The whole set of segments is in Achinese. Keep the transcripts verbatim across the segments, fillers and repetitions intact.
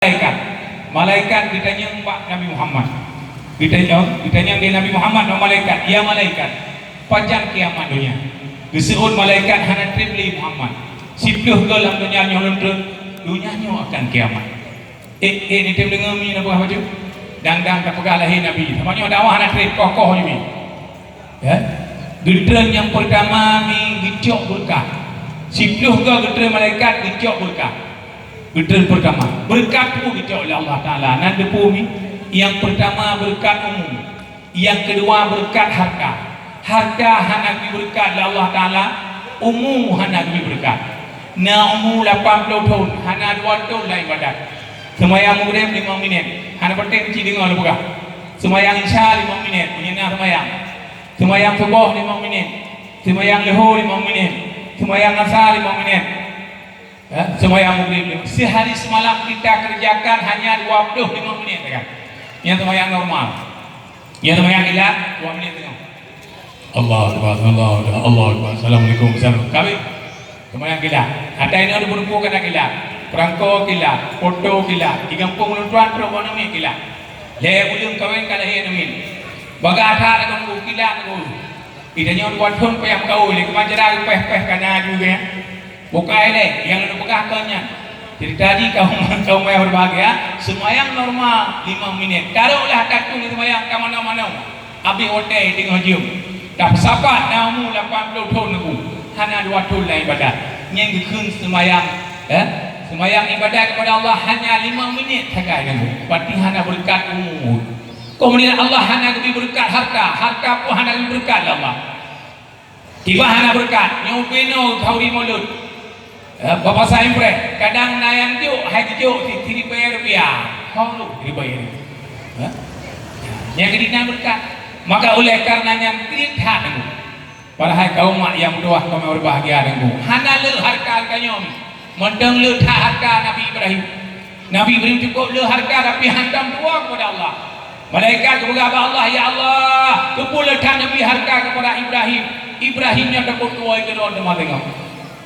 malaikat. Malaikat geutanyong bak Nabi Muhammad. Geutanyong, geutanyong lé Nabi Muhammad bak malaikat, "Ya malaikat, pajan kiamat donya?" Geuseuôt malaikat, "Hana treb lé Muhammad. Siplôh goe lam donya nyoe lôn treun, donya nyoe akan kiamat." Eh, eh, ni tem deungoe mi na peugah bacut? Dang-dang tapeugah lahé Nabi. Sama nyoe dakwah hana treb, koh-koh nyoe mi. Ya. Geutreun nyang peurtama mi geucok beureukat. Siplôh goe geutreun malaikat geucok beureukat. Geutreun peurtama. Beureukat peue geucok lé Allah Taala? Nan teupeue mi? Nyang peurtama beureukat umu. Nyang keudua beureukat harta. Harta hana geubri beureukat lé Allah Taala, umu hana geubri beureukat. Na umu lapan ploh thon, hana dua thon lam ibadat. Seumayang Maghrib limong minét, hana peunteng cit deungoe lôn peugah. Seumayang Isya limong minét, meunyoe na seumayang. Seumayang Suboh limong minét. Seumayang Leuhô limong minét. Seumayang Asa limong minét. Ya, seumayang Maghrib limong. Sehari semalam kita kerjakan hanya dua puluh lima minit saja. Nyang seumayang normal. Nyang seumayang kilat, dua minit tengok. Allahu Akbar, Allahu Akbar, Allahu Akbar. Assalamualaikum, salam. Kawin. Seumayang kilat. Ata inoe di Peureumpu kana kilat. Peurangko kilat, foto kilat. Di gampông ulôn tuan trok bak aneuk miet kilat. Lhèe buleuen kawin ka lahé aneuk miet. Bagaih that lagoe kilat lagoe. Ih, tanyoe dua thon payah meugaul, lé keuman cara geupéh-péh ka na aju geuh nyan. Bukai lé, nyang lôn peugah kon nyan. Cerita jih kaum, kaum yang berbahagia, seumayang normal limong minét. Taroklah kartun seumayang ka manoe-manoe. Abéh watèe teungoh jeuem. Tapeusapat na umu lapan ploh thon nyoe. Hana dua thon lam ibadat. Nyan geukheun seumayang, eh? Seumayang ibadat kepada Allah hanya limong minét sagai nyoe. Berarti hana beureukat umu. Keumudian Allah hana geubri beureukat harta, harta pun hana geubri beureukat lé Allah. Kiban hana beureukat, nyoe pih nyoe khauri mulod. Eh, bak pasai Impreh, kadang na nyang jok, hai geujok si-, siribèe rupiah. Ho, siribèe rupiah. Eh? Nyang geubri na beureukat. Maka oleh karena nyan, kriet that nyoe. Padahai kaum mak nyang meutuwah, kaum nyang berbahagia nyoe. Hana le harta geutanyoe. Mantong le that harta Nabi Ibrahim. Nabi Ibrahim cukup le harta, tapi hantom dua kepada Allah. Malaikat geupeugah bak Allah, "Ya Allah, keupeue le that Nabi harta kepada Ibrahim? Ibrahim nyan takot tuwoe keudroe teuma teungoh."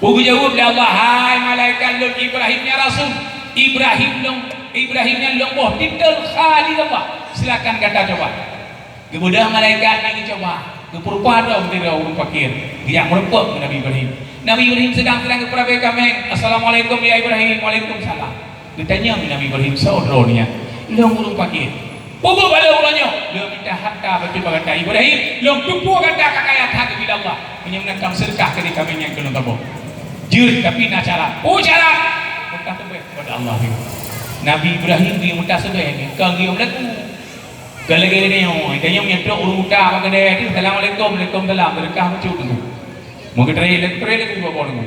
Peue geujaweueb lé Allah, "Hai malaikat lôn, Ibrahim nyan rasul. Ibrahim lôn, Ibrahim nyan lôn boh titel Khalilullah. Silakan gata coba." Geubeudôh malaikat nyan geucuba, geupeurupa droe sidroe ureueng fakir, geujak meurumpok ngon Nabi Ibrahim. Nabi Ibrahim seudang-seudang geupeurabée kaméng, "Assalamualaikum ya Ibrahim." "Waalaikumsalam." Geutanyong Nabi Ibrahim, "Soe droeneuh nyan?" "Lôn ureueng fakir." "Peue buet bak lôn uroe nyoe?" "Lôn mita harta bacut bak gata Ibrahim, lôn tupue gata ka kaya that geubri Allah. Meunyoe meunan ka meuseudeukah keudéh kaméng nyang keuneuk taboh." "Jeuet, tapi na syarat." "Peue syarat?" "Meukaseubeh kepada Allah." Nabi Ibrahim geuyue meukaseubeh, kon geuyue meulagu. Ka lagèe nyoe, tanyoe meunyoe trok ureueng buta bak keudè teuh, "Assalamualaikum." "Waalaikumsalam." Seudeukah bacut teungku. Meugeutreun lagu, treun lagu bak boh teungku.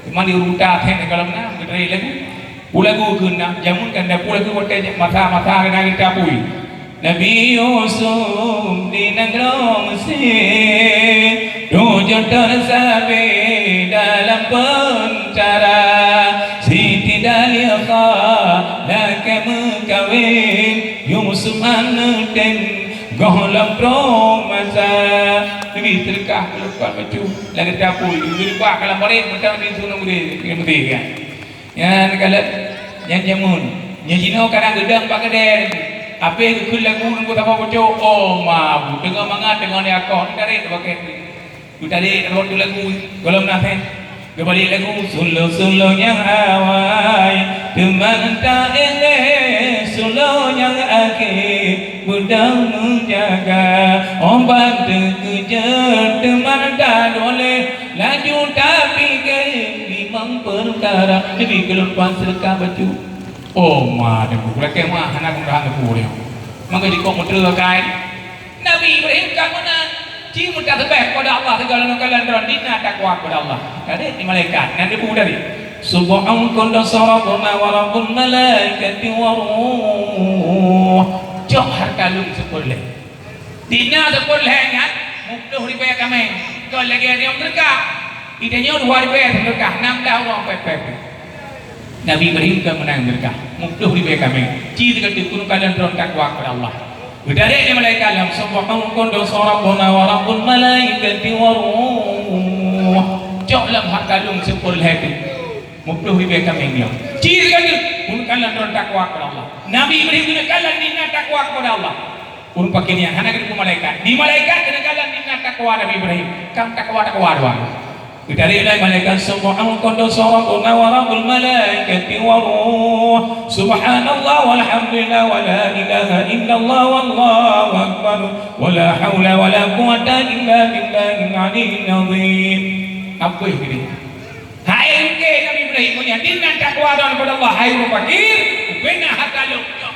Teuma di ureueng buta thèn gohlom na meugeutreun lagu. Peue lagu keuh na, jameun kan na peue lagu watèe masa-masa keunan geuta apui. Nabi Yusuf di nanggroe Mesir, tujoh thon sabe dalam peunjara, Siti Zaleukha lakèe meukawen, Yusuf aneuk tem gohlom troh masa. Nabi seudeukah keu leupat bacut, lagèe tapui, geulibak ka lam barét, mantong Nabi Yusuf ngon gurèe, ngon gurèe kan. Nyan kalon, nyan jameun. Nyan jinoe kadang geudong bak keudè. Abéh geukheun lagu nunggu saboh pucok, oh mabu, teungoh mangat, teungoh neuakoh, neutarek bak keudè. Neutarek rot lagu, gohlom na thèn. Geubalek lagu, "Sulông-sulông nyang awai, teuma ta éh lé, sulông nyang akhé, beudang meujaga. Obat teukeujot, teuma ta doleh, laju tapike limong peukara." Nabi geuleupat seudeukah bacut. Oh, ma, teungku, lakèe ma hana geupeurhah teungku nyoe. Maka jikok meuteue akai. Nabi Ibrahim ka meunan. Ci meutasbih kepada Allah, segala nanggroe droe dina takwa kepada Allah. Tadi di malaikat, nan dibu tadi. Subhan Quddus Rabbuna wa Rabbul Malaikati wa Ruh. Cok harta lôn seupôt lhèe. Dina seupôt lhèe nyan, muploh ribèe kaméng. Kon lagèe nyoe meureuka. Ida nyoe dua ribèe meureuka, nam blah ureueng pèh-pèh. Nabi Ibrahim ka meunan meureuka, muploh ribèe kaméng. Ci teuka teukun ka lôn droe takwa kepada Allah. Geutarek lé malaikat lom, "Subhan Quddus Rabbuna wa Rabbul Malaikati wa Ruh." Cok lom harta lôn seupôt lhèe teuh. Muploh ribèe kaméng nyoe. Ci teuka teuk. Geuneuk kalon droe takwa kepada Allah. Nabi Ibrahim geuneuk kalon dina takwa kepada Allah. Ureuëng pakriban nyan hana geuteupeue malaikat. Di malaikat geuneuk kalon dina takwa Nabi Ibrahim. Kam takwa-takwa doang. Geutarek lé malaikat, "Subhanallah wa rabbul malaikati wa ruh. Subhanallah walhamdulillah wa la ilaha illallah wallahu akbar. Wa la haula wa la quwwata illa billahil aliyyil azim." Apa yang gini? Hai engke Nabi Ibrahim, meunyoe dina takwa dan kepada Allah, hai ureuëng pakriban, bina hata lôn.